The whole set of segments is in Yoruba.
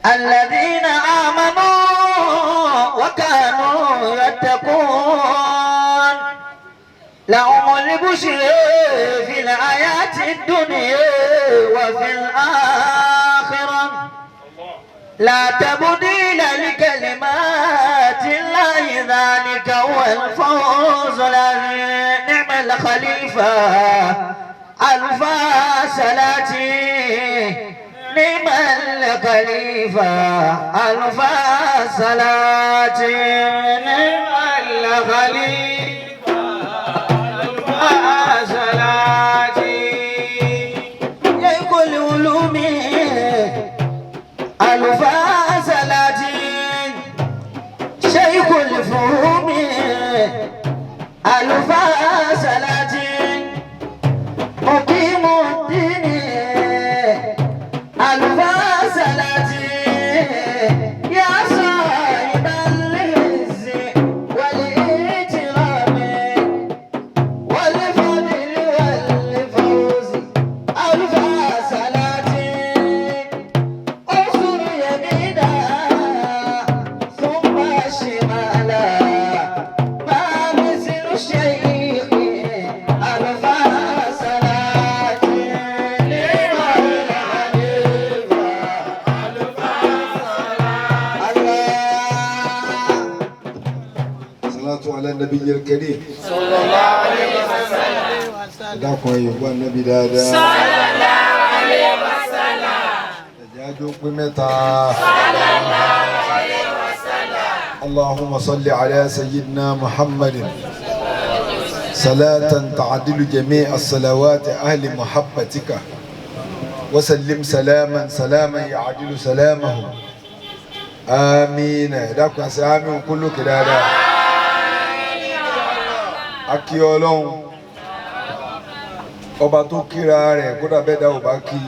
الذين آمنوا وكانوا يتقون لهم البشر في الحياة الدنيا وفي الآخرة لا تبديل لكلمات الله ذلك هو الفوز العظيم. نعم الخليفة ألف صلاتي، نعم الخليفة ألف صلاتي، نعم الخليفة ألف صلاتي. يقول علومي ألف صلاتي، شيخ الفهوم ألف صلاتي، مقيم الدين ألف صلاتي، يا صاحب العز والإكرام والفضل والفوز ألف صلاتي. انظر يمينا ثم شمالا، ما مثل الشيخ ألف صلاتي، نعم الخليفة ألف الله. صلاة على النبي الكريم. صلى الله عليه وسلم. Dákun, ẹ̀yìn fún anabi dáadáa. صلى الله عليه وسلم. Ẹ̀jẹ̀ àjò pé mẹ́ta. اللهم صل على سيدنا محمد صلاة تعدل جميع الصلوات أهل محبتك، وسلم سلاما سلاما يعدل سلامه، آمين. Dákun, àṣẹ àmín kúlù kìdáadáa. Akí Ọlọ́run ọba tó kíra rẹ̀, kódà bẹ́ẹ̀ dá ò bá kí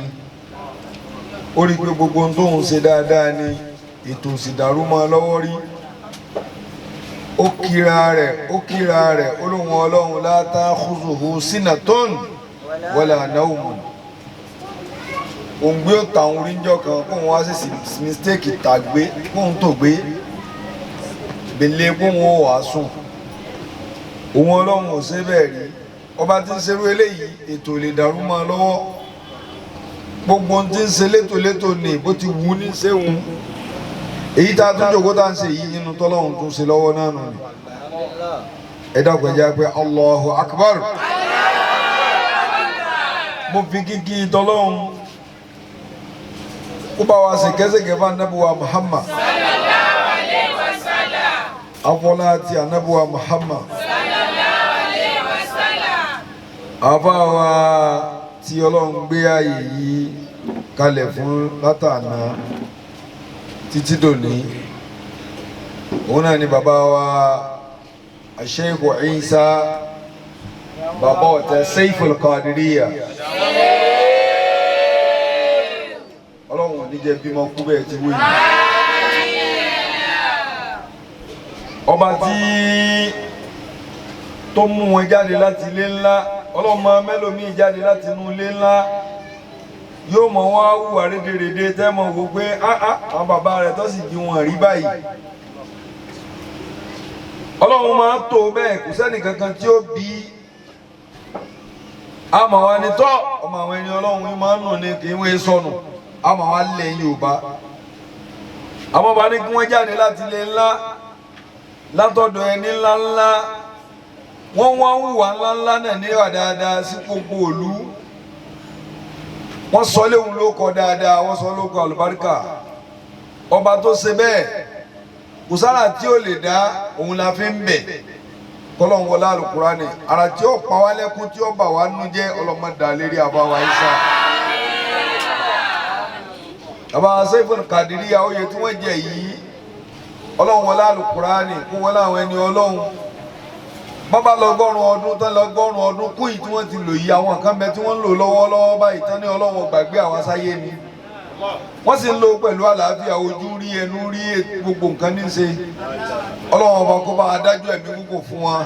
ó rí i pé gbogbo ohun tóun ṣe dáadáa ni, ètò òsì dàrú mọ́ ọ lọ́wọ́ rí. Ó kíra rẹ̀, ó kíra rẹ̀, ó lóun Ọlọ́run لا تأخذه سنة ولا نوم. Òǹgbé ò tàwọn oríńjọ kan kóun wá sí mistake tàgbé kóun tó gbé bèlè kóun ó wàá sùn. Òun Ọlọ́run ò ṣe bẹ́ẹ̀ rí. Ọba tí ń ṣerú eléyìí, ètò lè dàrú mọ́ ọ lọ́wọ́. Gbogbo ohun tí ń ṣe létòlétò ní bó ti wù ní ṣéun. Èyí tá a tún jòkó tá à ń ṣe yìí nínú tọ́lọ́run tún ṣe lọ́wọ́ náà nù ni. Ẹ dákun, ẹ jẹ́ pé Allahu Akbar. Mo fi kíkí tọ́lọ́run kó bá wa ṣe kẹ́sẹ̀kẹ́ fún anabuwa Muhammad. صلى الله عليه وسلم. Afọlá àti anabuwa Muhammad. صلى الله عليه وسلم. Àfa wa tí Ọlọ́run gbé ààyè yìí kalẹ̀ fún látàná títí dòní, òun náà ni bàbá wa Sheikh Isa Bàbá Ọ̀tẹ̀ Seiful Qadiriyya. Ọlọ́run ò ní jẹ́ bímọ kú bẹ́ẹ̀ ti wí yìí. Ọba tí tó mú wọn jáde láti ilé ńlá, Ọlọ́run máa mẹ́lòmíì jáde láti inú ilé ńlá, yóò mọ̀ wọ́n á hùwà rédèrèdè tẹ́ mọ̀ wò pé áá, àwọn bàbá rẹ̀ tó sì jí wọn rí báyìí. Ọlọ́run máa tó bẹ́ẹ̀, kò sẹ́ni kankan tí ó bí àmọ́ wa ni tọ́ ọmọ àwọn ẹni Ọlọ́run yìí máa ń nù ní kì í wọ́n sọnù. Àmọ́ wa lẹ̀ Yorùbá, àwọn bá ní kí wọ́n jáde láti ilé ńlá, látọ̀dọ̀ ẹni ńlá ńlá, wọ́n wá ń hùwà ńlá ńlá náà níwà dáadáa sí gbogbo òlu. Wọ́n sọ léwu ló kọ dáadáa, wọ́n sọ ló kọ àlùbáríkà. Ọba tó ṣe bẹ́ẹ̀, kò sára tí ó lè dá òun la fi ń bẹ̀ kọ́lọ́n wọlé alukurani ara tí ó pa wá lẹ́kún, tí ó bà wá nú jẹ́, ọlọ́mọdà lérí àbáwá Isa. Bàbá Seiful Qadiriyya, oyè tí wọ́n jẹ yìí, Ọlọ́run wọlé alukurani kó wọlé àwọn ẹni Ọlọ́run. Bàbá lọ́gọ́rùn ọdún tán, lọ́gọ́rùn ọdún kú yìí tí wọ́n ti lò yìí, àwọn kan bẹ tí wọ́n ń lò lọ́wọ́lọ́wọ́ báyìí tán ní Ọlọ́run ò gbàgbé àwọn sáyé ni. Wọ́n sì ń lò pẹ̀lú àlàáfíà, ojú rí, ẹnu rí, gbogbo nǹkan ní í ṣe. Ọlọ́run ọba kó bá adájọ́ ẹ̀mí kúkò fún wa.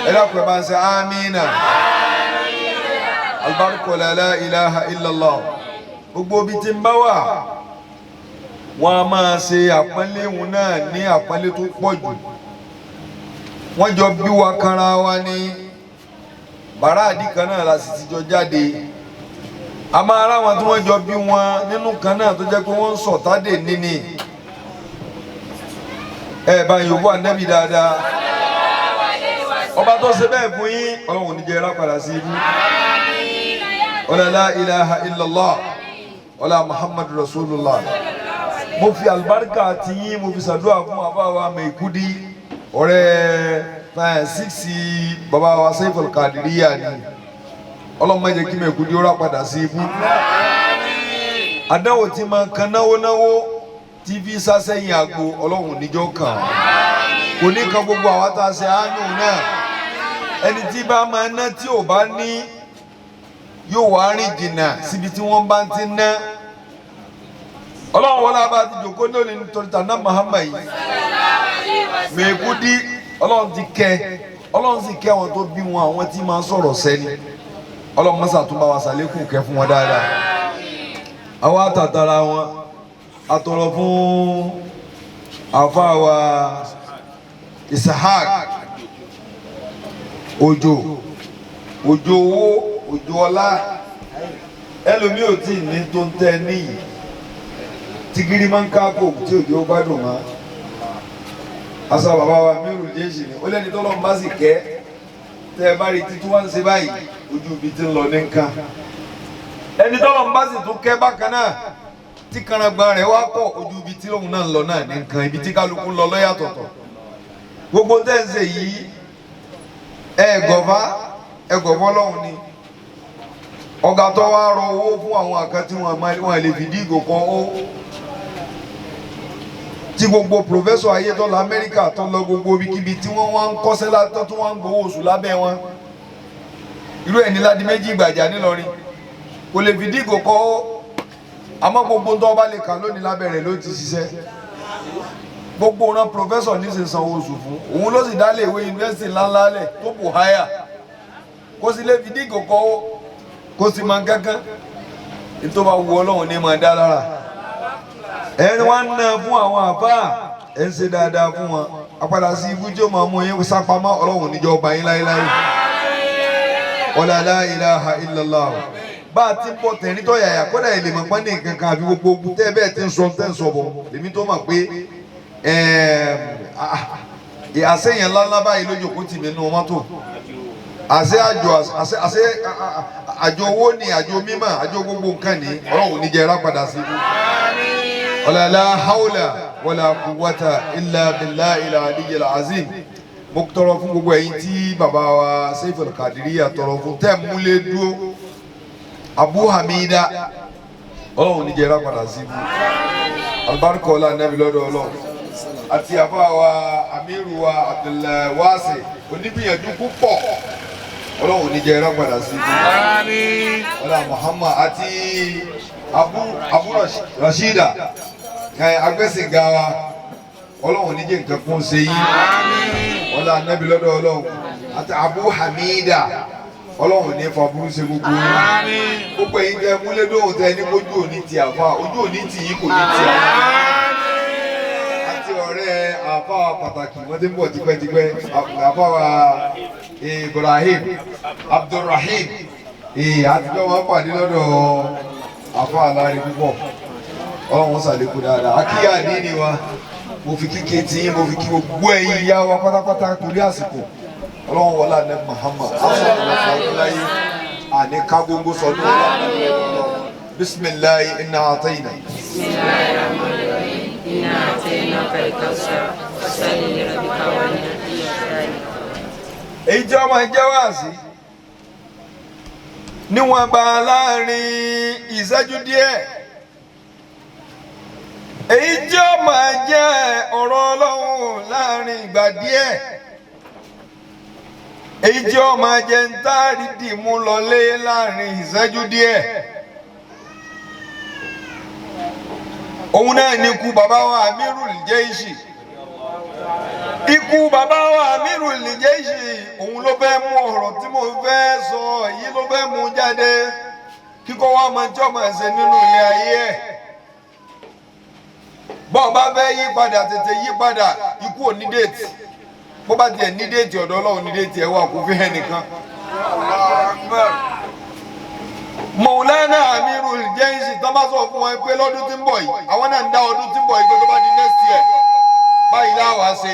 Ẹ dákun, ẹ bá ń ṣe amínà. Alibarika, لا إله إلا الله. Gbogbo ibi tí ń bá wà. Wọ́n a máa ṣe àpọ́nlé wọn náà ní àpọ́nlé tó pọ̀ jù. Wọ́n jọ bí wa kanra wa ní bàrá àdí kan náà la sì ti jọ jáde. A máa rá wọn tí wọ́n jọ bí wọn nínú kan náà tó jẹ́ pé wọ́n ń sọ̀tádè níní. Ẹ bá yòówù ànábì dáadáa. Ọba tó ṣe bẹ́ẹ̀ fún yín, Ọlọ́run ní jẹ́ ẹ rápadà sí ibú. Ọlá la ilaha illallah, ọlá Muhammadu Rasulullah. Mo fi àlùbáríkà ti yín, mo fi ṣàdúrà fún bàbá wa Maikudi, ọ̀rẹ́ síksì bàbá wa Saiful Kadiriya ni. Ọlọ́run má jẹ́ kí Maikudi ó rápadà sí ibú. Àdánwò tí máa kan náwó náwó tí fi sásẹ́yìn àgbo, Ọlọ́run níjọ́ kàn án. Kò ní kan gbogbo àwa tá a ṣe àánú náà. Ẹni tí bá máa ná tí ò bá ní yóò wá rìn jìnnà síbi tí wọ́n bá ti ná. Ọlọ́run wọlé abá ti jòkó lónìí nítorí tànà Muhammad yìí. Maikudi, Ọlọ́run ti kẹ́, Ọlọ́run sì kẹ́ àwọn tó bí wọn, àwọn tí máa sọ̀rọ̀ sẹ́ni. Ọlọ́run mọ́sà tún bá wa sàlékún kẹ́ fún wọn dáadáa. Àwa àtàtàrà wọn àtọ̀rọ̀ fún àfa wa Isahak Òjò, òjò owó, òjò ọlá. Ẹlòmíì ò tí ì ní tó ń tẹ níyì tí gírí máa ń ká kó tí òjò gbádùn mọ́. Asa bàbá wa mírù jésì ni ó lẹ́ni tó lọ́n bá sì kẹ́ tẹ́ ẹ bá rí títí wá ń ṣe báyìí, ojú ibi tí ń lọ ní nǹkan. Ẹni tó lọ́n bá sì tún kẹ́ bákan náà tí karangba rẹ̀ wá pọ̀, ojú ibi tí lóun náà ń lọ náà ní nǹkan. Ibi tí kálukú ń lọ lọ́yàtọ̀tọ̀. Gbogbo tẹ́ ń ṣe yìí, ẹ gọ̀fá ẹ gọ̀fọ́ lọ́hùn ni. Ọ̀gá tó wá rọ owó fún àwọn àkàn tí wọ́n lè fìdí ìgò kan ó tí gbogbo professor ayé tó lọ Amẹ́ríkà, tó lọ gbogbo ibikíbi tí wọ́n wá ń kọ́ṣẹ́ látọ́, tí wọ́n ń gbowó oṣù lábẹ́ wọn. Irú ẹ̀ ní Ládì Méjì Ìgbàjà nílọrin, kò lè fìdí ìgò kan ó. Àmọ́ gbogbo tó bá lè kà lónìí, lábẹ́ rẹ̀ ló ti ṣiṣẹ́. Gbogbo ran professor ní ṣe sanwó oṣù fún òun, ló sì dálé ìwé yunifásitì ńláńlá lẹ̀ tó bù háyà. Kó sì lè fìdí ìgò kan ó, kó sì máa gángan. Nítorí bá wu Ọlọ́run ní máa dá lára ẹni wá ń ná fún àwọn àfáà. Ẹ ń ṣe dáadáa fún wọn, apádà sí ibú tí ó máa mú yín sápamọ́, Ọlọ́run níjọ́ ọba yín láéláé. Wala la ilaha illallah. Bá a ti ń bọ̀ tẹ̀rín tó yàyà, kódà èlé mọ̀ pọ́n ní nǹkan kan àbí gbogbo ogun tẹ́ bẹ́ẹ̀ ti ń sọ tẹ́ ń sọ bọ̀, èmi tó mọ̀ pé àṣeyàn ńláńlá báyìí lójú kó tì mí nínú mọ́tò. Àṣẹ àjò, àṣẹ àjò owó ni, àjò mímọ̀, àjò gbogbo nǹkan ní. Ọlọ́run níjẹ́ rápadà sí ibú. Wala la hawla wala quwwata illa billahi al-aliyyil azim. Mo tọrọ fún gbogbo ẹ̀yin tí bàbá wa Saiful Kadiriya tọrọ fún tẹ́ múlẹ̀ dúró, Abu Hamida, Ọlọ́run níjẹ́ rápadà sí ibú. Alibarika ọlá Anabi lọ́dọ̀ Ọlọ́run àti àbá wa amiru wa Abdulwasi, onígbìyànjú púpọ̀, Ọlọ́run níjẹ́ rápadà sí ibú. Ọlá Muhammad àti Abu Rashida agbẹ́sìnga wa, Ọlọ́run níjẹ́ nǹkan kún ṣe yín. Ọlá Anabi lọ́dọ̀ Ọlọ́run àti Abu Hamida, Ọlọ́run ní faburú ṣe gbogbo yín. Gbogbo ẹ̀yin tẹ́ múlẹ́dọ̀hún tẹ́ ní kójú òní ti àfa, ojú òní tì yín, kò ní ti àfa. Àti ọ̀rẹ́ àfa pàtàkì, wọ́n ti ń bọ̀ tipẹ́tipẹ́, àfa wa Ibrahim Abdulrahim, àtijọ́ wọn pàdé lọ́dọ̀ àfa alárí púpọ̀. Ọlọ́run ṣàlékún dáadáa. Akíyà ní wa, mo fi kíkẹ́ tí mo fi kí gbogbo ẹ̀yin ìyá wa pátápátá torí àsìkò. Ọlọ́run wọlé àná Muhammad asọ̀rọ̀ ọdún láyé àní ká gbogbo sọdún wọlé àná. Bisimilayi inna atayina. Bismillahirrahmanirrahim. Inna a'tainaka al-kawthar fasalli li rabbika wanhar. Èyí tí ọmọ ìjẹ́ wá sí níwọ̀n bá láàrin ìṣẹ́jú díẹ̀, èyí tí ó máa jẹ́ ọ̀rọ̀ Ọlọ́run láàrin ìgbà díẹ̀, èyí tí ó máa jẹ́ ń táàrí dìmú lọlé láàrin ìṣẹ́jú díẹ̀, òun náà ní ikú bàbá wa Amirul Jaishi. Ikú bàbá wa Amirul Jaishi, òun ló fẹ́ mú ọ̀rọ̀ tí mo fẹ́ sọ yìí, ló fẹ́ mú jáde kíkọ́ wa máa jọ́ máa ṣe nínú ilé ayé ẹ̀. Bọ́ọ̀ bá fẹ́ yí padà, tètè yí padà. Ikú ò ní date. Bó bá tiẹ̀ ní date, ọ̀dọ̀ Ọlọ́run ní date ẹ̀ wà, kó fi hẹ́ nìkan. Mọ̀lánà Amirul Jẹ́ǹsì tó bá sọ fún wọn pé lọ́dún tí ń bọ̀ yìí, àwọn náà ń dá ọdún tí ń bọ̀ yìí pé tó bá di next year báyìí láwàá ṣe.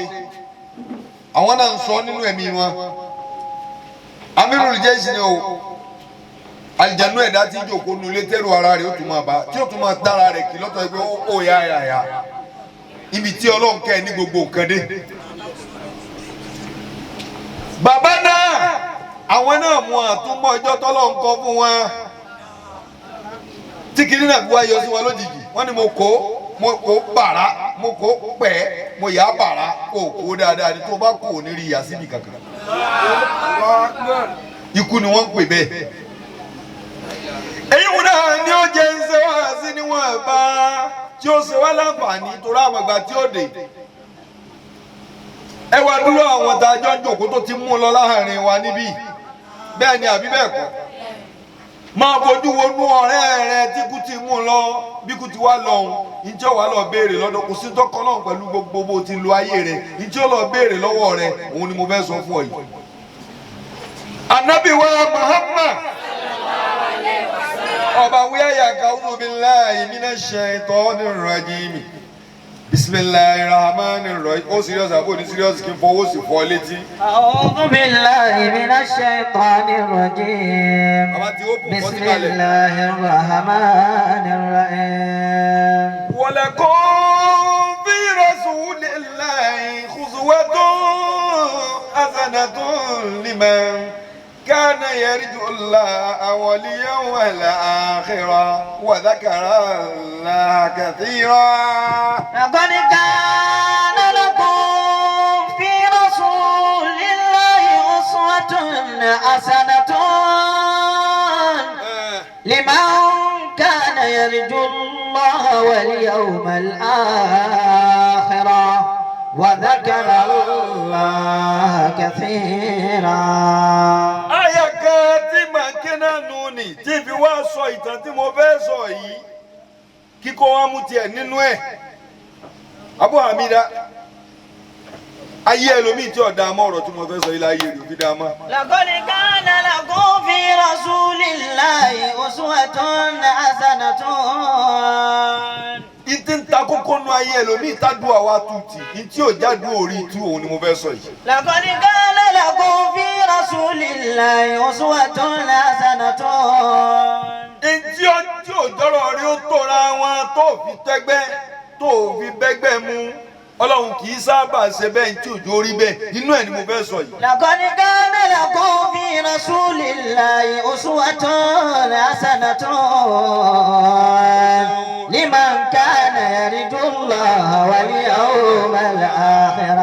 Àwọn náà ń sọ nínú ẹ̀mí wọn. Amirul Jẹ́ǹsì ni o, alijanu ẹ̀dá tí jòkó nulẹ̀ tẹ́lu ara rẹ̀ ó tún máa bá tí ó tún máa dára rẹ̀ kí lọ́tọ̀ yìí pé ó yá yá yá ibi tí Ọlọ́run kẹ́ ẹ ní gbogbo nǹkan dé. Bàbá náà, àwọn náà mú àtúmọ̀ ọjọ́ tọ́lọ́run kọ fún wọn tí kìnìún náà fi wá yọ sí wọn lójijì. Wọ́n ní mo kó bàrà, mo kó pẹ́, mo yà á bàrà. Kó kó dáadáa ni tó bá kó o ní rí yà síbi kankan. Ikú ni wọ́n ń pè bẹ́ẹ̀. Èyí wọn náà ni ó jẹ́ ń ṣe wá sí níwọ̀n bá tí ó ṣe wá láǹfààní torí àwọn ìgbà tí ó dé. Ẹ wá dúró, àwọn tá a jọ ń jòkó tó ti mú lọ láàrin wa níbí, bẹ́ẹ̀ ni àbí bẹ́ẹ̀ kọ́? Máa fojú wọnú ọ̀rẹ́ rẹ tí kú ti mú lọ. Bí kú ti wá lọ́hùn, ìjọ wà lọ béèrè lọ́dọ̀ kò sí tọkọ náà pẹ̀lú gbogbo bó ti lo ayé rẹ. Ìjọ lọ béèrè lọ́wọ́ rẹ, òun ni mo fẹ́ sọ fún ọ yìí. Anabi wa Muhammad ọba wíyá ka'udhu billahi minash shaitonir rajim, bismillahir rahmanir rahim. Ó serious àbò ní serious? Kí n fọwọ́ sí fọ́ létí. أعوذ بالله من الشيطان الرجيم. Bàbá tí ó kù kọ́ sí بسم kalẹ̀. الله الرحمن الرحيم. ولكم في رسول الله أسوة حسنة لمن كان يرجو الله واليوم الآخر وذكر الله كثيرا. لقد كان لكم في رسول الله أسوة حسنة لمن كان يرجو الله واليوم الآخر وذكر الله كثيرا. Àyà kan tí màá ké náà nù ní tí fi wá sọ ìtàn tí mo fẹ́ sọ yìí, kíkọ́ wa mú tiẹ̀ nínú ẹ̀. Abu Hamida, ayé ẹlòmíì tí ọ̀dà mọ́ ọ̀rọ̀ tí mo fẹ́ sọ yìí láyé rẹ̀ òbí dá mọ́. لقد كان لكم في رسول الله أسوة حسنة. Ìtì ń ta kókó nu ayé ẹlòmíì tádùn àwa tutì, ìtì ò jáde orí tú, òun ni mo fẹ́ sọ yìí. لقد كان لكم في رسول الله أسوة حسنة. Ntí ó tí ò jọrọ rí ó tóra wọn tó fi tẹ́gbẹ́ tó fi bẹ́gbẹ́ mu, Ọlọ́run kì í sábà ṣe bẹ́ẹ̀. Ntí òjò rí bẹ́ẹ̀, inú ẹ̀ ni mo fẹ́ sọ yìí. لقد كان لكم في رسول الله أسوة حسنة لمن كان يرجو الله واليوم الآخر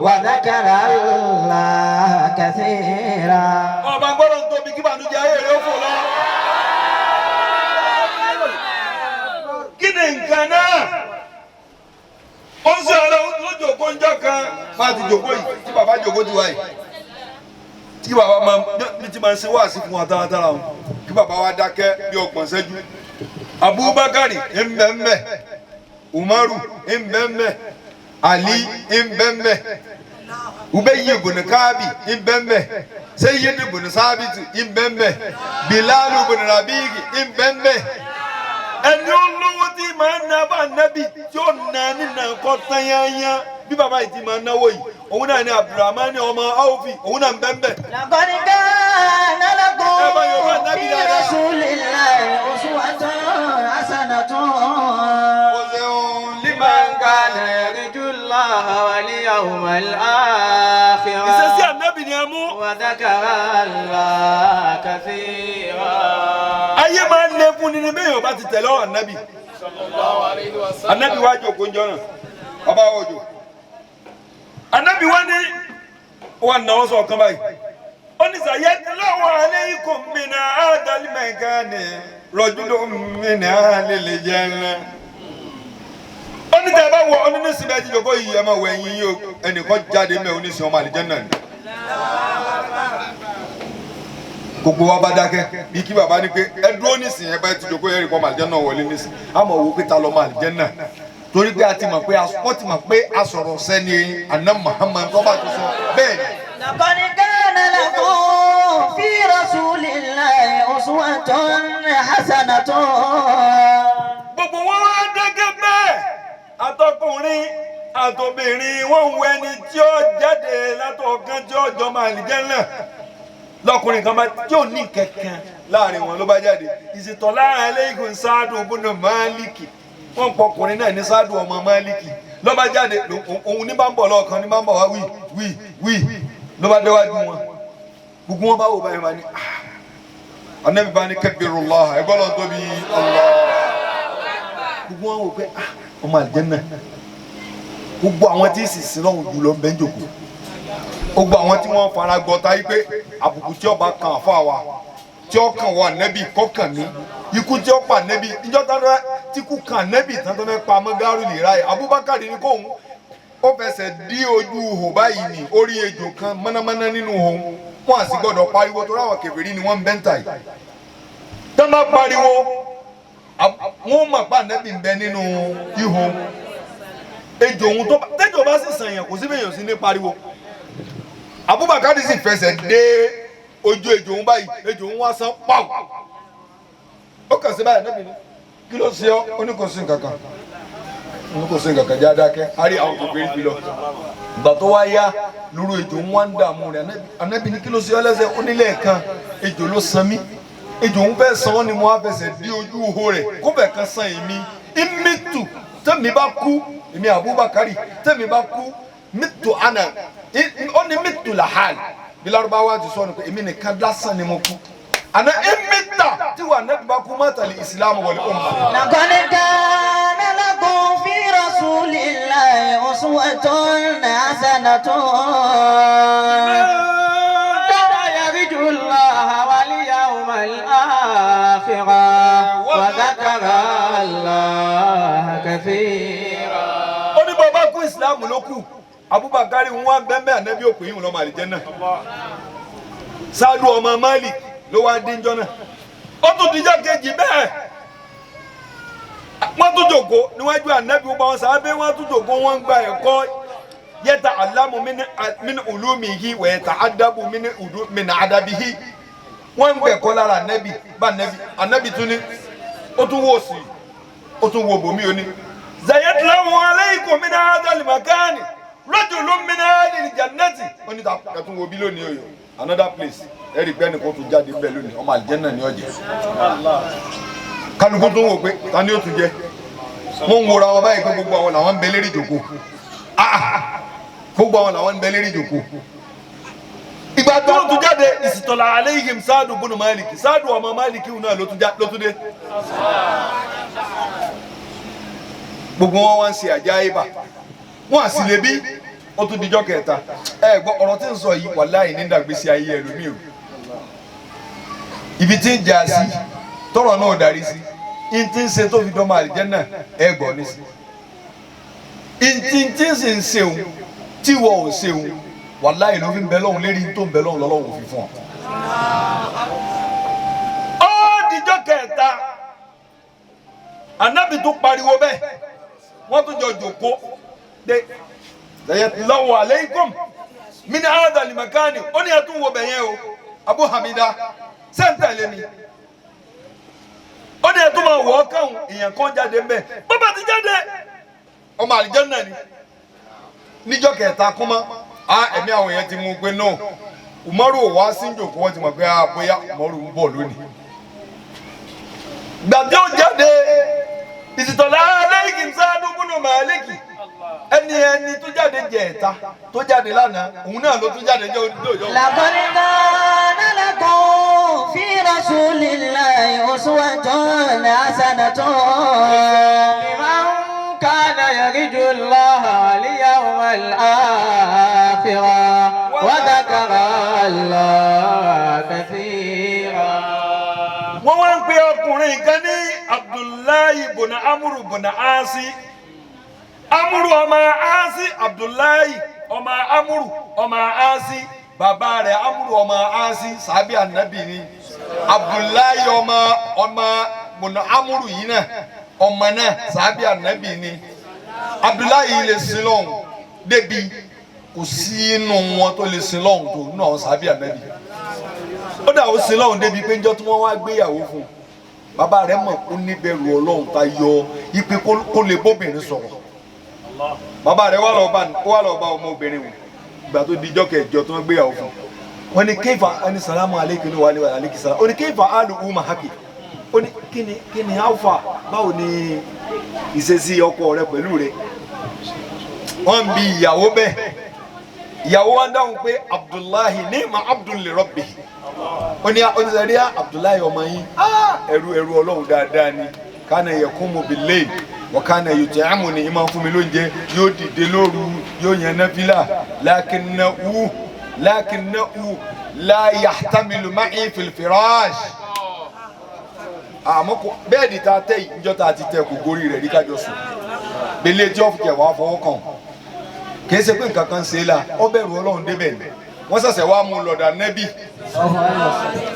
وذكر الله كثيرا. Ọba gbọ́dọ̀ ń tóbi kí bànújẹ́ ayé rẹ̀ ó fò lọ. Kí ni nǹkan náà? Ó ń sọ ọlọ́run ló jòkó ńjọ́ kan máa ti jòkó yìí tí bàbá jòkó ti wá yìí, tí bàbá máa ní ti máa ń ṣe wáàsí fún wa táratára o, kí bàbá wa dákẹ́ bí 30 ṣẹ́jú. Abubakar ńbẹ́ńbẹ́, Umaru ńbẹ́ńbẹ́, Ali ńbẹ́ńbẹ́, Ubayyi ibn Kaabi ńbẹ́ńbẹ́, Sayyid ibn Sabit ńbẹ́ńbẹ́, Bilal ibn Rabi'i ńbẹ́ńbẹ́. Ẹni olówó tí máa ń ná bá nábì tí ó ná nínà kọ́ tányányá bí bàbá yìí ti máa náwó yìí, òun náà ní Abdulrahman ọmọ Awfi, òun náà ń bẹ́ńbẹ́. لقد كان لكم Ẹ bá Yorùbá nábì في dáadáa. رسول الله أسوة حسنة. Ó ṣeun. لمن كان يرجو الله واليوم الآخر Ìṣesí ànábì ni ẹ mú. وذكر الله كثيرا. Ayé máa ń lé fún ni ní bẹ́ẹ̀ yóò bá ti tẹ̀lé ọ̀rọ̀ ànábì. Ànábì wá jòkó ńjọ́ náà, ọba wa òjò. Ànábì wá ní wà náwó sọ ọ̀kan báyìí. Ó ní sayatlu alaykum min hadal makani rajulun min ahlil janna. Ó ní tẹ́ ẹ bá wọ ọ nínú sinmi ẹtí jòkó yìí, ẹ máa wọ ẹyin yìí o, ẹnìkan jáde mẹ́ oníṣẹ́ ọmọ àlìjẹ́nà ni. Gbogbo wa bá dákẹ́ bí kí bàbá ní pé ẹ dúró nísìnyí, ẹ bá ti jòkó yẹn rí kọ́ ọmọ àlìjẹ́nà wọlé nísìnyí. Àmọ́ wo pé ta lọ́mọ àlìjẹ́nà? Torí pé a ti mọ̀ pé wọ́n ti mọ̀ pé a sọ̀rọ̀ sẹ́ni àná Muhammad tó bá ti sọ bẹ́ẹ̀ ni. لقد كان لكم في رسول الله أسوة حسنة. Gbogbo wọn wá gẹ́gẹ́ bẹ́ẹ̀, àtọkùnrin àtobìnrin, wọn ń wo ẹni tí ó jáde látọ̀ọ̀kan tí ó jọmọ àlìjẹ́nnà. Lọkùnrin kan bá tí ò ní kankan láàrin wọn ló bá jáde. Ìsìtọ́lá aleikum Sáàdù bùnà Máàlìkì. Wọ́n ń pọkùnrin náà ní Sáàdù ọmọ Máàlìkì. Ló bá jáde, òun ní bá ń bọ̀ lọ́ọ̀kan, ní bá ń bọ̀ wá wí wí wí, ló bá déwájú wọn. Gbogbo wọn bá wò báyìí, wọn ní, "Ah." Anabi bá ní, "Kabirullah," ẹgbọ́n lọ́n tóbi Allah. Gbogbo wọn wò pé, ah, ọmọ àlìjẹ́nnà. Gbogbo àwọn tí sì sin lọ́hùn jùlọ ń bẹ́ ń jòkó, gbogbo àwọn tí wọ́n fara gbọ́ta yìí pé àbùkù tí ọba kan àfa wa, tí ó kàn wá nẹ́bì kọ́kàn mí, ikú tí ó pa nẹ́bì ìjọ tán tí kú kàn nẹ́bì tán tó fẹ́ pa mọ́gárù lè ráyè, Abubakar ní kóhun ó fẹsẹ̀ dí ojú ihò báyìí ní orí ejò kan mọ́nàmọ́ná nínú ihò. Wọn àti gbọ́dọ̀ pariwo tó ráwọn kèfèrí ni wọ́n ń bẹ́ńtà yìí. Tán bá pariwo, wọ́n mọ̀ pa nẹ́bì ń bẹ nínú ihò. Ejò òun tó tẹ́jọ́ bá sì sàn yàn, kò sí bẹ́ẹ̀ yàn sí ní pariwo. Abubakar sì fẹsẹ̀ dé ojú ejò òun báyìí, ejò òun wá sán pàù, ó kàn sí báyìí. Nẹ́bì ní, "Kí ló ṣe ọ́?" Ó ní, "Kò sí nǹkan kan." Ó ní, "Kò sí nǹkan kan." Jẹ́ adákẹ́ àrí àwọn kòkòrò fi lọ. Ìgbà tó wá yá lóru, ejò ń wá ń dààmú rẹ̀. Ànábì ní, "Kí ló ṣe ọ́ lẹ́sẹ̀?" Ó nílẹ̀ kan, ejò ló san mí, ejò ń fẹ́ san ọ́ ni mo wá fẹsẹ̀ dí ojú ihò rẹ̀ kó fẹ́ kan san èmi. Imitu, tẹ́mi bá kú, èmi Abubakari, tẹ́mi bá kú, mitu ana, ó ní mitu làhàl bí Lárúbáwá ti sọ ni pé èmi nìkan lásán ni mo kú. Àná imita tí wà nẹ́bí bá kú, mọ́tàlí ìsìlámù wal umma. لقد كان لكم في رسول الله أسوة حسنة. كان يرجو الله واليوم الآخر وذكر الله كثيرا. Ó ní bàbá kú, ìsìlámù ló kù. Abubakar ń wá bẹ́ẹ̀, ànábì òkú yìí ń lọ́mọ àlìjẹ́nnà. Sáàdù ọmọ Malik ló wá díjọ́ náà. Ó tún díjọ́ kejì bẹ́ẹ̀, wọ́n tún jòkó níwájú ànábì, gbogbo àwọn sábẹ́ wọ́n tún jòkó, wọ́n ń gba ẹ̀kọ́. Yẹta alamu min ulumihi wa yẹta adabu min adabihi. Wọ́n ń gbẹ̀kọ́ lára ànábì bá ànábì. Ànábì tún ní, ó tún wò sí, ó tún wo bòmí, ó ní, "Zayatlawu alaykum min hadha al-makani rajulun min ahli al-jannati." Ó ní, ta tún wo bí lónìí o, another place, ẹ̀rí pé ẹnìkan tún jáde bẹ́ẹ̀ lónìí, ọmọ àlìjẹ́nà ni ó jẹ́. Kálukú tó ń wò pé ta ni ó tún jẹ́. Wọ́n ń wora wọn báyìí pé gbogbo àwọn làwọn ń bẹ lérí ìjòkó. Ah, gbogbo àwọn làwọn ń bẹ lérí ìjòkó. Ìgbà tó tún jáde, ìsìtọ̀lá alayhim Sáàdù bùnú Máàlìkì, Sáàdù ọmọ Máàlìkì náà ló tún dé. Gbogbo wọn wá ń ṣe àjáyébà, wọn à sì lè bí. Ó tún dijọ́ kẹta. Ẹ gbọ́ ọ̀rọ̀ tí ń sọ yìí, wàláhì ní dàgbèsè ayé ẹlòmíì o. Ibi tí ń jà sí tọrọ náà darí sí n tí ń ṣe tó fi dọ́mọ àlìjẹ́nnà. Ẹ gbọ́ ní sí n tí ń sì ń ṣeun tí wọ́n ò ṣeun, wàláhì ló fi ń bẹ lọ́hùn lérí tó ń bẹ lọ́hùn lọ́lọ́hùn òfin fún ọ. Ó dijọ́ kẹta, anabi tó pariwo bẹ́ẹ̀, wọ́n tún jọ jòkó de. "Lọ́wọ́ aleikum min hadha limakani." Ó ní, ẹtún wo bẹ̀yẹn o, Abu Hamida sẹ́ńtà lẹ́mi. Ó ní, ẹtún máa wọ̀ ọ́ káwọn èèyàn kan jáde ń bẹ̀. Bàbá ti jáde, ọmọ àlìjẹ́nnà ni. Níjọ́ kẹta kúmọ́ a, ẹ̀mí àwọn èèyàn ti mú un pé no, Umaru ò wá sí jòkó. Wọ́n ti mọ̀ pé a bóyá Umaru ń bọ̀ lónìí. Gbàdé ó jáde, ìsìtọ̀lá aleikum Sáàdù bùnú Màálíkì. Ẹni tó jáde jẹ̀ẹ̀ta, tó jáde lánàá, òun náà ló tún jáde jẹ́ onídòjọ́. لقد كان لكم في رسول الله أسوة حسنة. لمن كان يرجو الله واليوم الآخر وذكر الله كثيرا. Wọ́n wá ń pe ọkùnrin kan ní Abdullahi bùnà Amúrù bùnà Asi, Amúrù ọmọ Asi. Abdullahi ọmọ Amúrù ọmọ Asi, bàbá rẹ̀ Amúrù ọmọ Asi sàbí ànábì ni. Abdullahi ọmọ bùnà Amúrù yìí náà, ọmọ náà sàbí ànábì ni. Abdullahi lè sin lọ́hùn débi kò sí inú wọn tó lè sin lọ́hùn tó nínú àwọn sábẹ́ ànábì. Ó dà ó sin lọ́hùn débi pé njọ́ tí wọ́n wá gbéyàwó fún un, bàbá rẹ̀ mọ̀ kó níbẹ̀rù Ọlọ́hun ta yọ ipe kó lè bóbìnrin sọ̀rọ̀. Bàbá rẹ̀ wà lọ bá ọmọbìnrin wò ìgbà tó di ijọ́ kẹjọ tí wọ́n gbéyàwó fún un. Wọ́n ní kéfà ẹni sàlámù aleykum wa aleykum sàlámù. Ó ní kéfà alu umma haki. Ó ní kíni alfa, báwo ni ìṣesí ọkọ rẹ pẹ̀lú rẹ? Wọ́n ń bi ìyàwó bẹ́ẹ̀. Ìyàwó wa dáhùn pé Abdullahi ní ma Abdul li rabbi. Ó ní oníṣẹ́ríà Abdullahi ọmọ yín ẹrú Ọlọ́run dáadáa ni. Kánà yaqumu bil-layl wa kánà yut'imuni, ìmọ̀ fún mi lóúnjẹ, yóò dìde lóru, yóò yan náfìlà. Lakinnahu la yahtamilu ma'i fil firash. Àmọ́ kò bẹ́ẹ̀dì tá a tẹ́ yìí níjọ́ tá a ti tẹ kò gorí rẹ̀ rí kájọ sùn. Gbélé tí ọ̀fù kẹwàá fọwọ́ kàn. Kì í ṣe pé nǹkan kan ṣe é la, ó bẹ̀rù Ọlọ́run débẹ̀ ni. Wọ́n ṣẹ̀ṣẹ̀ wá mú un lọ́dọ̀ Ànábì.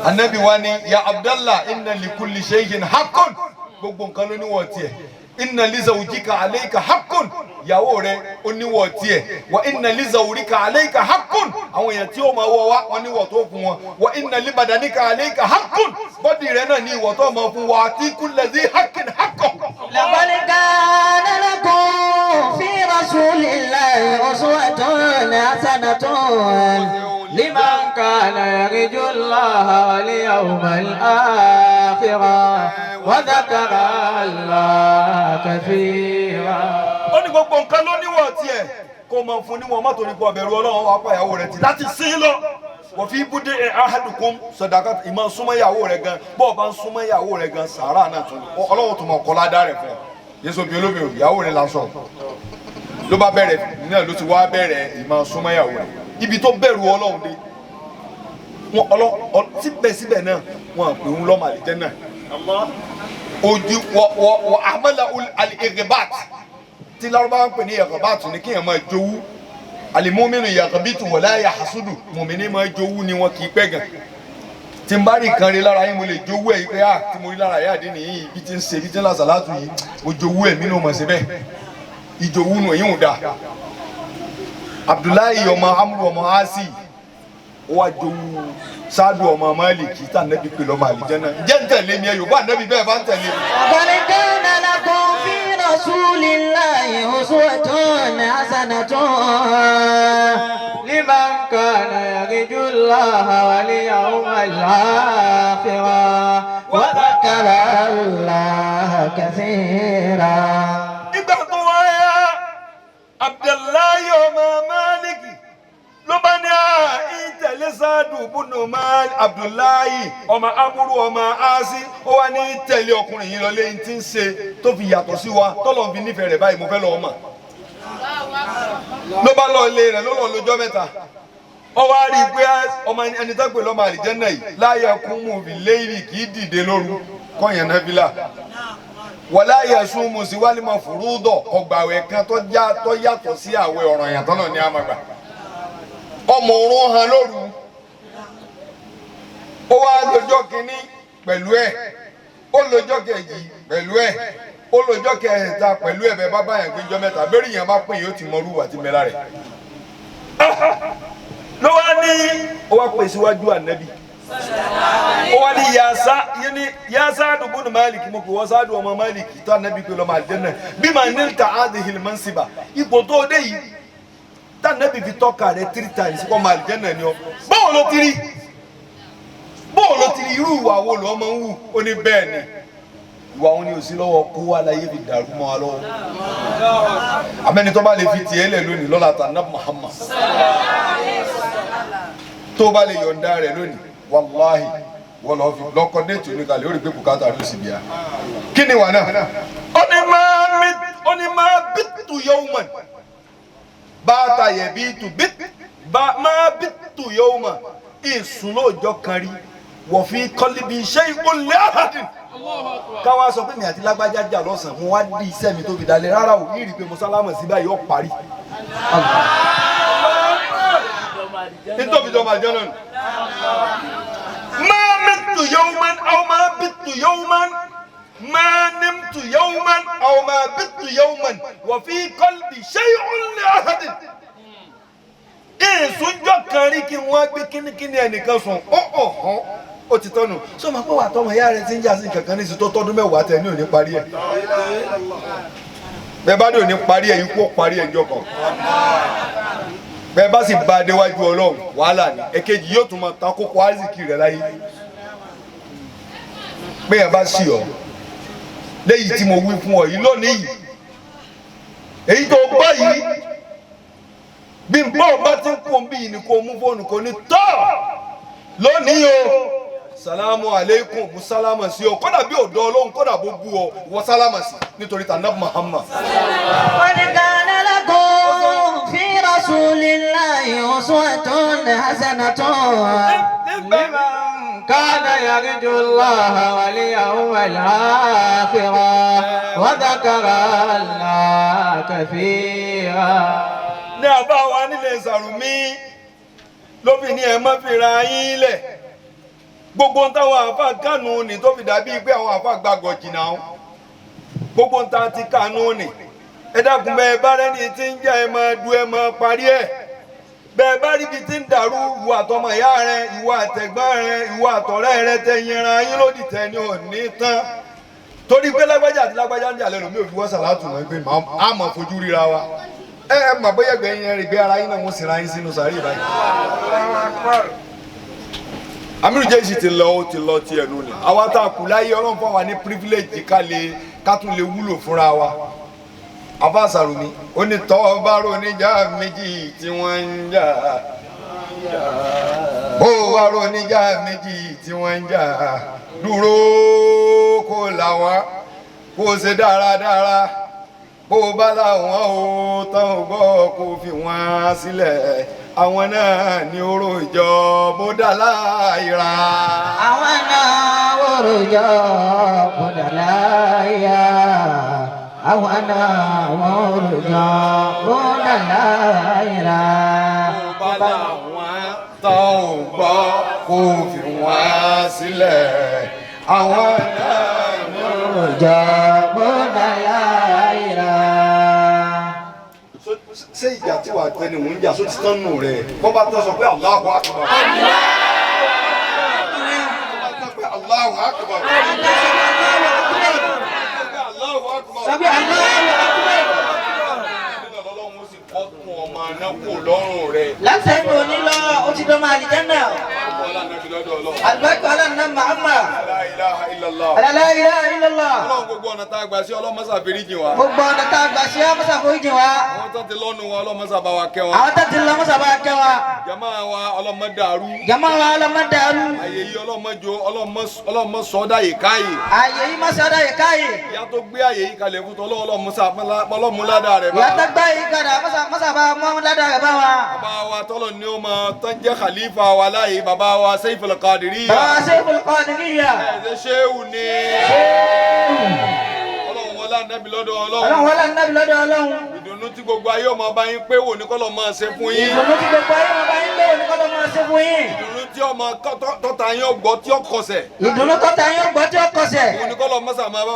Ànábì wa ni ya Abdallah inna li kulli shay'in haqqun. Gbogbo nǹkan ló níwọ̀ tiẹ̀. Inna li zawjika alayka haqqun. Ìyàwó rẹ̀ ó níwọ̀ tiẹ̀. Wa inna li zawrika alayka haqqun. Àwọn èèyàn tí ó máa wọ wá wọn níwọ̀ tó fún wọn. Wa inna li badanika alayka haqqun. Bọ́dì rẹ̀ náà ní ìwọ̀ tó máa fún wa àti kulli dhi haqqin haqqun. لقد كان لكم في رسول الله أسوة حسنة لمن كان يرجو الله واليوم الآخر وذكر الله كثيرا. Ó ní gbogbo nǹkan ló níwọ̀ tiẹ̀ kó máa fún níwọ̀n má torí pọ̀ bẹ̀rù Ọlọ́run wàá pa ìyàwó rẹ̀ tì láti sí lọ. Wọ́n fi búdé ẹ̀ ahadukum sọ̀dàkà ìmọ̀ súnmọ́ ìyàwó rẹ̀ gan, bọ́ọ̀ bá ń súnmọ́ ìyàwó rẹ̀ gan sàárà náà tún ní Ọlọ́run tó mọ̀ kọ́lá dá rẹ̀ fún ọ. Yéṣu bí olómi ò ìyàwó rẹ̀ lásán ló bá bẹ̀rẹ̀ náà ló ti wá bẹ̀rẹ̀ ìmọ̀ súnmọ́ ìyàwó rẹ̀ ibi tó bẹ̀rù Ọlọ́run dé. Wọn síbẹ̀síbẹ̀ náà wọn pè ń lọ́mọ àlìjánnà. Ojú wọ àmàlà al-ighbat tí Lárúbáwá ń pè ní ighbat ní kéèyàn máa jowú. Alimominu yaghabitu wala yahsudu, mùmíní máa jowú ni wọn kì í pẹ́ gan. Tí n bá rí nǹkan rí lára yín mo lè jowú ẹ̀ yìí pé ah tí mo rí lára yáàdín nìyí ibi tí ń ṣe ibi tí ń lásàlátù yìí mo jowú ẹ̀ mí ní o mọ̀ sí bẹ́ẹ̀. Ìjowú nù èyí ń da. Abdullahi ọmọ Amru ọmọ Asi ó wá jowú Saadu ọmọ Maliki tá nẹ́bí pè lọ́mọ àlìjánnà. Ǹjẹ́ ń tẹ̀lé mi ẹ Yorùbá nẹ́bí bẹ́ẹ̀ bá ń tẹ̀lé mi. لقد كان لكم في رسول الله أسوة حسنة لمن كان يرجو الله واليوم الآخر وذكر الله كثيرا. Nígbà tó wá yá Abdullahi ọmọ Maliki ló bá ní ìtẹ̀lé Saadu bùnú Malik. Abdullahi ọmọ Amuru ọmọ Asi ó wá ní tẹ̀lé ọkùnrin yìí lọ lẹ́yìn tí ń ṣe tó fi yàtọ̀ sí wa tọ́lọ̀ fi nífẹ̀ẹ́ rẹ̀ báyìí mo fẹ́ lọ́ọ́ mọ̀. Ló bá lọ ilé rẹ̀ ló lọ lọ́jọ́ mẹ́ta. Ó wá rí i pé ọmọ ẹni tó pè lọ́mọ àlìjẹ́nà yìí láyé kún mú fi léyìí kì í dìde lóru kọ́yàn náà fi là. Wọlá yẹsùn mùsíwálì mọ fùrúdọ̀ ọgbàwẹ̀ kan tó yàtọ̀ sí àwẹ̀ ọ̀ràn yàtọ̀ náà ní àmàgbà. Ọmọ òrùn hàn lóru. Ó wá lọ́jọ́ kínní pẹ̀lú ẹ̀, ó lọ́jọ́ kejì pẹ̀lú ẹ̀, ó lọ́jọ́ kẹta pẹ̀lú ẹ̀. Bẹ́ẹ̀ bá báyàn gbẹ́jọ́ mẹ́ta bẹ́ẹ̀rì yẹn bá pín yóò ti mọ orúwà tí mẹ́la rẹ̀. Ló wá ní ó wá pè síwájú ànábì. Ó wá ní yá Saadu bùnú Málìkì mo kò wọ́n Saadu ọmọ Málìkì tó ànábì pé lọ́mọ àlìjánnà bí màá ní ta hadhihi al-mansiba ipò tó dé yìí tá ànábì fi tọ́ka rẹ̀ 3 times kọ́ ọmọ àlìjánnà ni ọ. Báwo ló ti rí? Báwo ló ti rí? Irú ìwà wo lọ́ máa ń wù? Ó ní bẹ́ẹ̀ ni ìwà òun ni ò sí lọ́wọ́ kó wá láyé fi dàrú mọ́ wa lọ́wọ́. Àmẹ́ni tó bá lè fi tiẹ̀ lẹ̀ lónìí lọ́la tà ná Muhammad tó bá lè yọ̀ǹda rẹ̀ lónìí wàláhì wọ́n lọ́ọ́ fi lọ́kọ́ déètì oníkalẹ̀ ó rí pé bùkátà ló sì bíà. Kí ni wà náà? Ó ní máa bìtù yawman báàtà yẹ bìtù máa bìtù yawman ìsùn lóòjọ́ kan rí wọ́n fi qalbi shay'un li ahadin. Káwá sọ pé mi àti lágbájá jà lọ́sàn-án mo wá di iṣẹ́ mi tó fi dalẹ̀ rárá o yìí rí i pé mo sálámọ̀ sí báyìí ó parí. Nítorí ìjọba àjọ náà. Ma mittu yawman aw ma bittu yawman ma nimtu yawman. yawman aw ma bittu yawman wa fi qalbi shay'un li ahadin. Ìsúnjọ́ kan rí kí wọ́n gbé kínníkínní ẹnìkan sùn ọ̀hún ó ti tọ́nu. Sọ ma pé wà tọmọ ìyá rẹ ti ń jà sí kankan níṣu tó tọdún 10 tẹ ní òní parí ẹ̀. Bẹ́ẹ̀ bá ní òní parí ẹ̀ ikú ó parí ẹ̀ jọ kan. Bẹ́ẹ̀ bá sì bá a déwájú Ọlọ́run wàhálà ni. Èkejì yóò tún máa ta kókó àrísìkì rẹ̀ láyé. Bẹ́ẹ̀ bá sì ọ́ léyìí tí mo wí fún ọ yìí lónìí yìí èyí tó gbọ́ yìí bí n bọ́ bá ti ń kó bí yìí ni kò mú fóònù kò ní tọ́ lónìí o salamu aleykum mo sálámà sí ọ kódà bí ọ̀dọ́ Ọlọ́run kódà bó bú ọ wọ sálámà sí nítorí tànà Muhammad. قد كان لكم في رسول الله أسوة حسنة لمن كان يرجو الله واليوم الآخر وذكر الله كثيرا. Ní àbá wa nílẹ̀ Sàrùmí ló fi ní ẹ má fi ra yín lẹ̀ gbogbo ń táwọn àáfàá kánú ni tó fi dàbí pé àwọn àáfàá gbàgọ̀ jìnnà o gbogbo ń ta ti kánú ni ẹ dákun bẹ́ẹ̀ bá rẹ́ni tí ń jẹ́ ẹ máa du ẹ máa parí ẹ̀ bẹ́ẹ̀ bá ríbi tí ń dàrú ìwọ àtọmọ ìyá rẹ ìwọ àtẹ̀gbọ́n rẹ ìwọ àtọ̀rẹ́ rẹ tẹ yẹra yín lódì tẹ ní òní tán torí pé lágbájá àti lágbájá ń jà lẹ́nu mi ò fi wọ́n sàlátù wọn pé a máa fojú ríra wa ẹ ẹ mà bóyá ẹgbẹ́ yẹn rí gbé ara yín náà wọ́n sì ra yín sínú sàárè báyìí. Amiru Jẹ́sì ti lọ ó ti lọ tiẹ̀ nù ni àwa tá a kù láyé Ọlọ́run fún wa ní privilege ká lè ká tún lè wúlò fúnra wa. Àfáà Sàrùmí ó ní tọ́ bá roníjà méjì tí wọ́n ń jà bó bá roníjà méjì tí wọ́n ń jà dúró kó làwọn kó ṣe dáradára bó bá làwọn ò tán ò gbọ́ kó fi wọ́n sílẹ̀ àwọn náà ní oró ìjọ bó dà láìra. Àwọn náà wòrò bó dà láìra. Àwọn náà wòrò bó dà láìra. Bó bá làwọn tán ò gbọ́ kó fi wọ́n sílẹ̀ àwọn náà ní oró Ìjọ bó dà láìra. Ṣé ìjà tí wàá tẹ ni mò ń jà só ti tán nù rẹ̀ bọ́ bá tán sọ pé Allahu Akbar. Bọ́ bá tán pé Allahu Akbar. Allahu Akbar. Sọ pé Allahu Akbar. Nínú Ọlọ́run ó sì bọ́ kún ọmọ aná kù lọ́rùn rẹ̀. Látẹnu òní lọ, ó ti dọ́mọ àlìjánà. Ọlá nàbí lọ́dọ̀ Ọlọ́run. Àlùbáríkà ọlọ́run náà Muhammad. La ilaha illallah. La ilaha illallah. Ọlọ́run gbogbo ọ̀nà tá a gbà sí Ọlọ́run mọ́sà fèrèjì wa. Gbogbo ọ̀nà tá a gbà sí ọ́ mọ́sà foríjì wa. Àwọn tó ti lọ́nu wa Ọlọ́run mọ́sà bá wa kẹ́ wọn. Àwọn tó ti lọ mọ́sà bá kẹ́ wa. Jàmá wa Ọlọ́run má dàrú. Jàmá wa Ọlọ́run má dàrú. Àyè yìí Ọlọ́run má jo Ọlọ́run má sọ ọ́ dáyè káyè. Àyè yìí má sọ ọ́ dáyè káyè. Ìyá tó gbé àyè yìí kalẹ̀ fún tọ́lọ́ Ọlọ́run mú ládàá rẹ̀ bá. Ìyá tó gbé àyè yìí kalẹ̀ mọ́sà bá mú ládàá rẹ̀ bá wa. Bàbá wa tọ́lọ̀ ni ó máa tán jẹ́ khalifa wa láyé bàbá wa Saiful Qadiriyya. Bàbá wa Saiful Qadiriyya. Ẹ̀ẹ́dẹ́ ṣéwù ni. Ọlọ́run wọlá nẹ́bí lọ́dọ̀ Ọlọ́run. Ọlọ́run wọlá nẹ́bí lọ́dọ̀ Ọlọ́run. Ìdùnnú tí gbogbo ayé ọmọ bá yín pé wò ní kọ́lọ́ máa ṣe fún yín. Ìdùnnú tí gbogbo ayé ọmọ bá yín pé wò ní kọ́lọ́ máa ṣe fún yín. Ìdùnnú tí ọmọ tọ́ta yín ọgbọ́ tí ó kọsẹ̀. Ìdùnnú tọ́ta yín ọgbọ́ tí ó kọsẹ̀. Òun ní kọ́lọ́ mọ́sà máa bá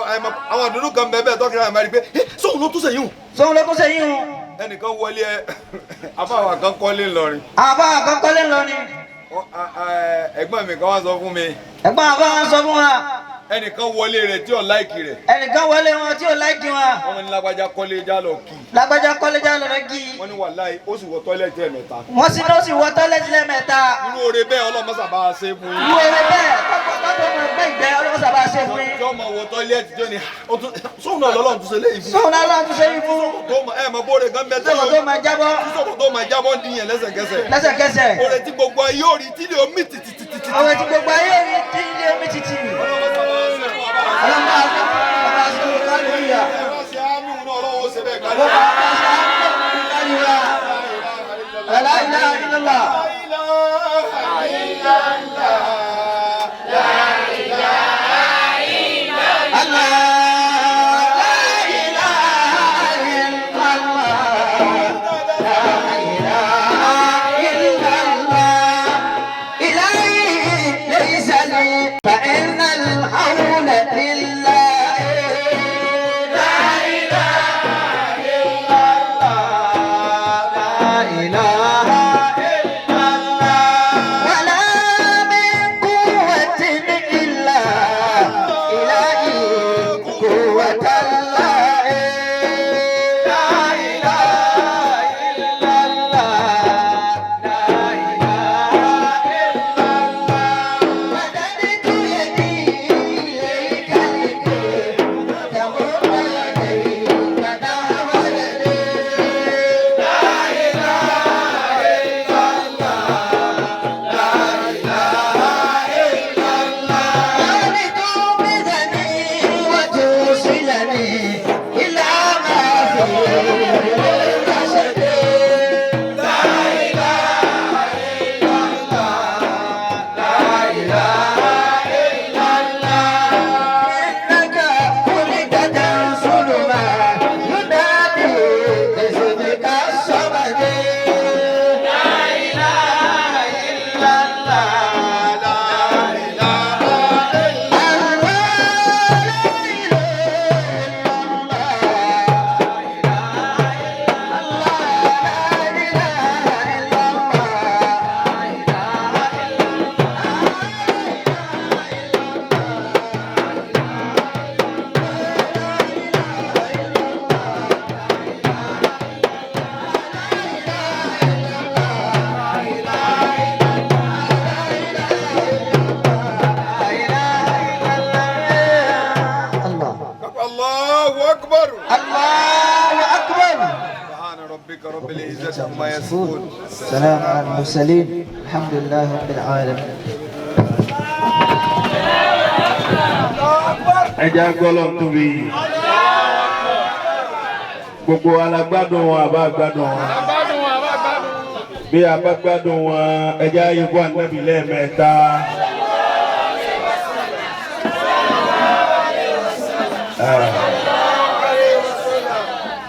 àwọn ìdùnnú kan bẹ́ẹ̀ bẹ́ẹ̀ tọ́kìrì àmọ́ rí pé sóun ló tún sẹ́yìn. Sóun ló tún sẹ́yìn o. Ẹnìkan wọlé ẹ àfáwà kan kọ́lé ńlọrin. Àfáwà kan kọ́lé ńlọrin. Ẹ̀gbọ́n mi kan wá sọ fún mi. Ẹ̀gbọ́n àfáwà sọ fún wa. Ẹnìkan wọlé rẹ̀ tí ò láìkì rẹ̀. Ẹnìkan wọlé wọn tí ò láìkì wọn. Wọ́n ní lágbájá kọ́lé já lọ kì. Lágbájá kọ́lé já lọ kì. Wọ́n ní wàláhì ó sì wọ tọ́ílẹ̀tì ẹ̀mẹ́ta. Wọ́n sì ní ó sì wọ tọ́ílẹ̀tì lẹ́ẹ̀mẹ́ta. Irú oore bẹ́ẹ̀ Ọlọ́run sábà ṣe fún yín. Irú oore bẹ́ẹ̀ tọ́tọ́ máa gbé ìgbẹ́ Ọlọ́run sábà ṣe fún yín. Tí ọmọ wọ tọ́ílẹ̀tì tó ní sóun náà lọ́lọ́run tún ṣe léyìí fún. Sóun náà lọ́lọ́run tún ṣe léyìí fún. Ẹ mọ bóore gan bẹ tẹ́lẹ̀ tó máa jábọ́. Sókò tó máa jábọ́ ń dìyàn lẹ́sẹ̀kẹsẹ̀. Lẹ́sẹ̀kẹsẹ̀. Oore tí gbogbo ayé ò rí tí ilé omi tìtìtìtì. Oore tí gbogbo ayé ò rí tí ilé omi tìtì. La ilaha illallah. فإن الحول لله لا وتالله لا إله إلا الله لا إله إلا الله مددت يدي إليك لكي تمر يديك نحو يدي لا إله إلا الله لا إله إلا الله لتوبتني وتوصلني إلى ما فيه الرشد لا إله إلا الله لا إله إلا الله إنك خلقت تنصر ما ينادي باسمك الصمد لا إله إلا الله لا إله إلا الله Allahu akbar. الله أكبر سبحان ربك رب العزة عما يصفون. سلام على المرسلين الحمد لله رب العالمين. Ẹ jẹ́ gbọ́lọ́ tóbi. Gbogbo alágbádùn wọn àbá gbádùn wọn. Bí a bá gbádùn wọn, ẹ jẹ́ ayé bọ́ ànábì lẹ́ẹ̀mẹ́ta.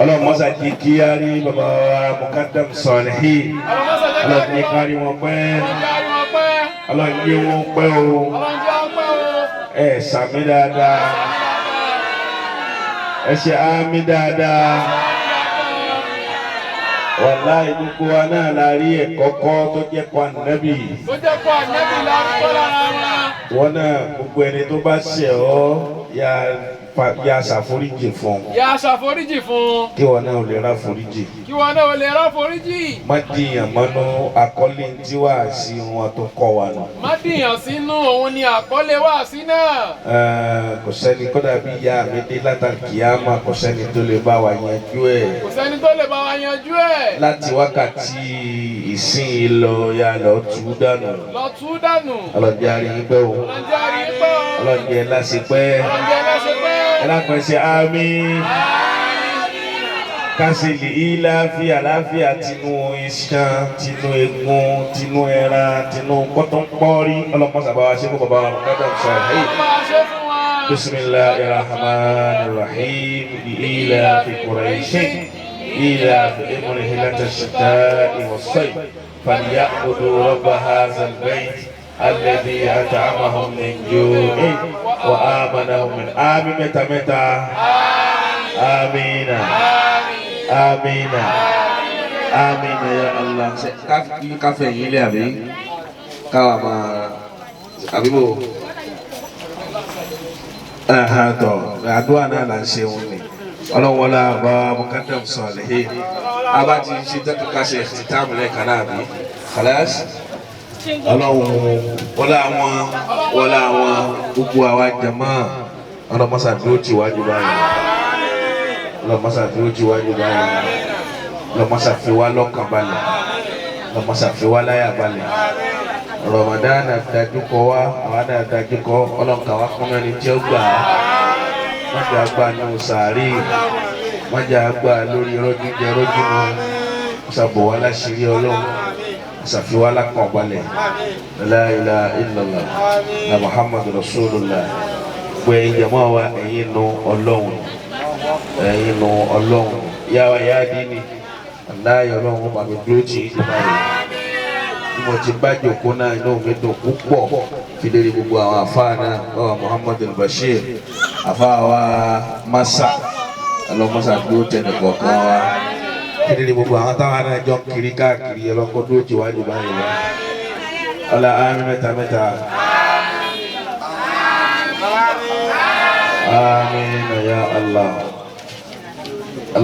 Ọlọ́run mọ́sá kí kí á rí bàbá wa Mukadam Salihin. Ọlọ́run ní kárí wọn pẹ́. Ọlọ́run yé wọn pẹ́ o. Ẹ sàmí dáadáa. Ẹ ṣe àmì dáadáa. Wàláhì gbogbo wa náà la rí ẹ̀kọ́ kọ́ tó jẹ́ kọ́ ànábì. Tó jẹ́ kó ànábì la rí kọ́ lára wọn. Wọn náà gbogbo ẹni tó bá ṣẹ̀ ọ́ yà ṣàforíjì fún un. Yà ṣàforíjì fún un. Kí wọn náà ò lè ra foríjì. Kí wọn náà ò lè rá foríjì. Má dìyàn mọ́nú àkọlé tí wàá sí wọn tó kọ́ wa nù. Má dìyàn sínú òun ni àkọlé wá sí náà. Kò sẹ́ni kódà bí ìyá mi dé látàkìyámà, kò sẹ́ni tó lè bá wa yanjú ẹ̀. Kò sẹ́ni tó lè bá wa yanjú ẹ̀. Láti wákàtí ìsìn lọ ya lọ tú dànù. Lọ tú dànù. Ọlọ́jà rí i pẹ́ o. Ọlọ́njẹ́ rí i pẹ́ o. Ọlọ́jà ẹ̀ láṣepẹ́. Ọlọ́njẹ́ láṣepẹ́. Ẹ lápẹ́ ṣe àmín. Kásìlì ìlàáfíà láfíà tinú iṣan, tinú egun, tinú ẹran, tinú kọ́tọ́ńpọ́rí. Ọlọ́mọsàbá wa ṣe fún bàbá wa Mukadam Salihin. Máa ṣe fún wa. بسم الله الرحمن الرحيم إيلاف قريش إيلاف رحلة الشتاء والصيف فليعبدوا رب هذا البيت الذي أطعمهم من جوع وآمنهم من آمين متى متى آمين آمين آمين يا الله. Káfẹ́ yín lé àbí káwa máa àbí bò tọ àdúrà náà là ń ṣe wọn ni ọlọ́wọ́lá bá Mukadam Salihin abá ti ṣe tẹ́kọ̀ọ́ ṣe ìtààmú lẹ́ẹ̀kan náà bí kàlẹ́sì ọlọ́wọ́n wọlé àwọn wọlé àwọn gbogbo àwa jàmá ọlọ́mọṣà dúró tì wájú báyìí, ọlọ́mọṣà dúró tì wájú báyìí, ọlọ́mọṣà fi wá lọ́kàn balẹ̀, ọlọ́mọṣà fi wá láyà balẹ̀. Ramadan dájú kọ wá, àwa náà dájú kọ ọlọ́nkà wá fún ẹni tí ó gbà á. Má jẹ́ àgbà ní sàárè, má jẹ́ àgbà lórí rọ́jú jẹ rọ́jú mu. Ṣàbò wá láṣìírí ọlọ́run, ṣàfiwá lákàn balẹ̀. La ilaha illallah na Muhammadu Rasulullah. Gbé ẹ̀yin jẹ̀mọ́ wa, ẹ̀yin nu ọlọ́run, ẹ̀yin nu ọlọ́run. Yá wa yá dín ní aláyọ̀ ọlọ́run ó bá mi dúró tì í jù báyìí. Bí mo ti bá jòkó náà, inú mi dùn púpọ̀ fìdírí gbogbo àwọn àfáà náà, báwa Muhammadu Bashir, àfáà wa Masa, ọlọ́mọsà dúró tẹnì kọ̀ọ̀kan wa, fìdírí gbogbo àwọn táwọn náà jọ ń kiri káàkiri, ọlọ́kọ́ dúró tì wájú báyìí lọ. Ọlá àmín mẹ́ta mẹ́ta. Àmín ya Allah.